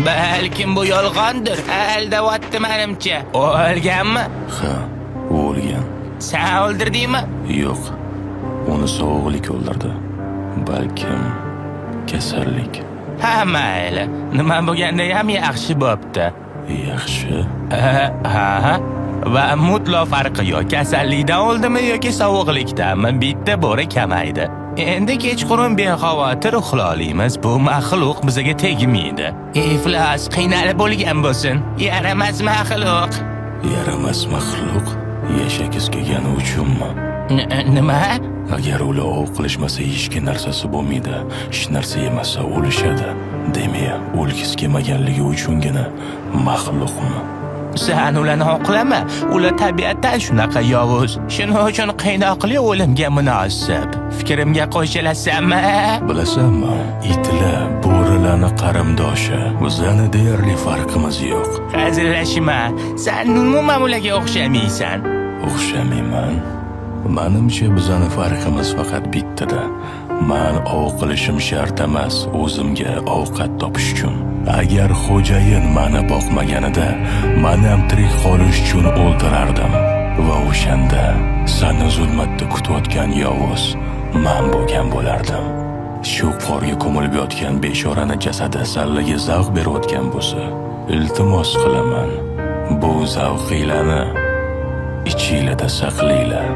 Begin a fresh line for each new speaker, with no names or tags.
Balkim bu yolg'ondir. Aldayapti menimcha. O'lganmi?
Ha, u o'lgan.
Sen o'ldirdingmi?
Yo'q. Uni sovuqlik o'ldirdi. Balkim kasallik.
Ha, mayli. Nima bo'lganda ham yaxshi bo'pti.
Yaxshi.
Ha. Va mutlaq farqi yo'q. Kasallikdan o'ldimi yoki sovuqlikdanmi, bitta bo'ri kamaydi. Endi kechqurun bexavotir uxla olamiz. Bu maxluq bizga tegmaydi. Iflos qiynalib bo'lgan bo'lsin. Yaramas maxluq.
Yaramas maxluq yashagisi kelgani uchunmi?
Nima?
Agar ular ov qilishmasa yeyishga narsasi bo'lmaydi. Hech narsa yemasa o'lishadi. Demak, o'lgisi kelmaganligi uchungina maxluqmi?
Sen ularni oqlama. Ular tabiatdan shunaqa yovuz. Shuning uchun qiynoqli o'limga munosib. Fikrimga qo'shilasanmi?
Bilasanmi, itlar bo'rilarni qarindoshi. Bizani deyarli farqimiz yo'q.
Hazillashma. Sen umuman ularga o'xshamaysan.
O'xshamayman. Manimcha bizani farqimiz faqat bittada. Man ov qilishim shart emas o'zimga ovqat topish uchun. Agar xo'jayin mani boqmaganida, man ham tirik qolish uchun o'ldirardim. Va o'shanda sani zulmatda kutayotgan yovuz man bo'lgan bo'lardim. Shu qorga ko'milib yotgan beshorani jasadi sallaga zavq berayotgan bo'lsa, iltimos qilaman, bu zavqinglarni ichinglarda saqlanglar.